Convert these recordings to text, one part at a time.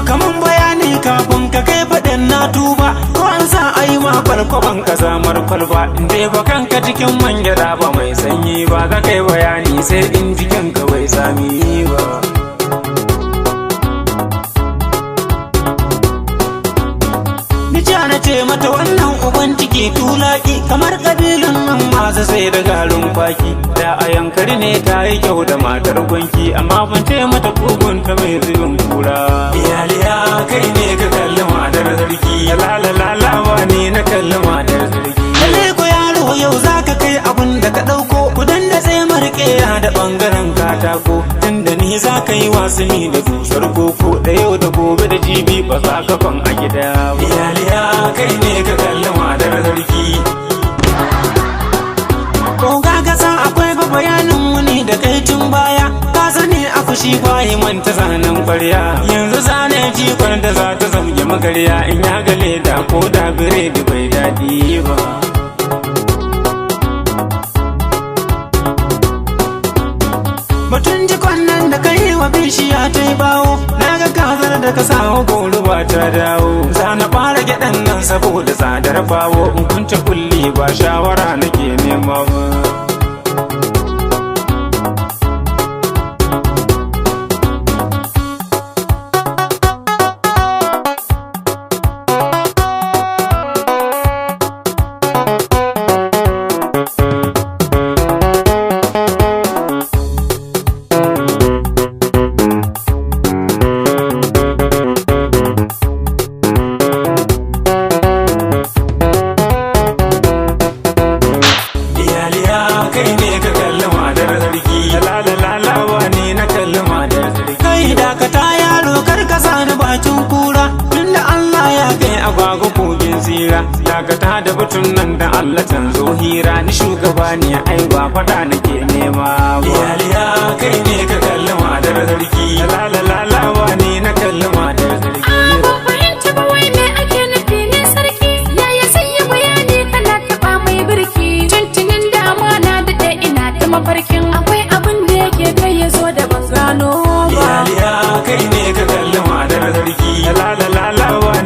Kaman bayani kafin ka kai faɗin na tuba. Ko an sa a yi ma kwalkwaban ka zamar kwalba. In dai ba kanka cikin man gyaɗa ba mai sanyi ba, za kai bayani sai in jikinka bai sami ba. Ni ja na ce mata wannan uban ciki tulaki, kamar kabilun nan masu sai da garin kwaki. Da a yankari ne ta yi kyau da matar gwanki, amma ban ce mata kugunta mai zubin kura. Iyaliya kai ne ka kalli matar sarki, la ne na kalli matar sarki. Lalle ko yaro yau zaka kai abun da ka ɗauko, kudan da sai marƙeya da ɓangaren katako. Tunda ni za ka yi wasuni da dusar koko, da yau da gobe da jibi ba za ka kwan a gida ba. Iyaliya kai ne ka kalli matar sarki. Ko ga san akwai ba bayanin wuni da kai tun baya. Ka sani a fushi bayi manta zanen kwarya. Yanzu zane jikon da za ta zauge magarya, in ya ga leda ko da biredi bai daɗi ba. Batun jikon nan da kai wa bishiya ta yi bawo, na ga kazar da ka samu goro ba ta dawo. Za na fara gyaɗan nan saboda tsadar bawo, in kunce kulli ba shawara nake nema ba. Iyaliya kai ne ka kalli matar sarki, la ne na kalli matar sarki. Kai dakata yaro kar ka sani bakin kura, tunda Allah ya kai agwagwa kogin tsira. Dakata da batun nan da Allah canzo hira, ni shugaba ne ai ba faɗa nake nema ba. Iyaliya kai ne ka kalli matar sarki, la ne na kalli matar sarki. Ban fahimci ba wai me ake nufi ne sarki. Yaya zai yi bayani kana taɓa mai birki? Tuntunin dama na daɗe ina ta mafarkin akwai abin da yake kai ya zo da ban gano ba. Iyaliya kai ne ka kalli matar sarki, la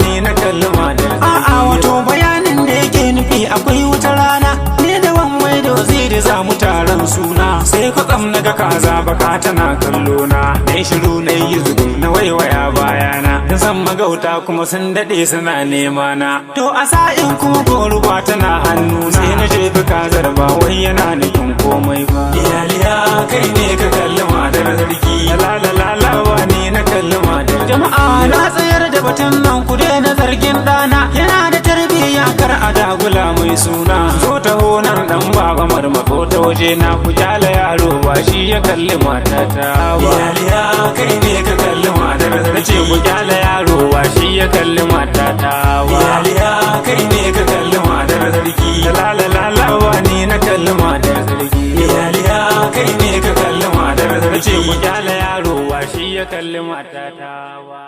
ne na kalli matar sarki. A'a wato bayanin da yake nufi akwai wata rana, ni da wan mai da waziri za mu taron suna. Sai kwatsam na ga kaza baka tana kallo na, na yi shiru na yi zugum na waiwaya bayana. Na san magauta kuma sun daɗe suna nema na. To a sa'in kuma goruba tana hannu, sai na jefi kazar ba wai yana nufin komai ba. Iyaliya kai ne ka kalli matar sarki, la ne na kalli matar. Jama'a na tsayar da batun nan ku daina zargin ɗana, yana da tarbiyya kar a dagula mai suna. Zo taho nan dan baba marmako ta waje na, ku kyale yaro ba shi ya kalli matata ba. Iyaliya kai ne ka kalli matar sarki, ce ku kyale yaro ba shi ya kalli matata ba. Iyaliya kai ne ka kalli matar sarki, la ne na kalli matar sarki. Iyaliya kai ne ka kalli matar sarki, ce ku kyale yaro ba shi ya kalli matata ba.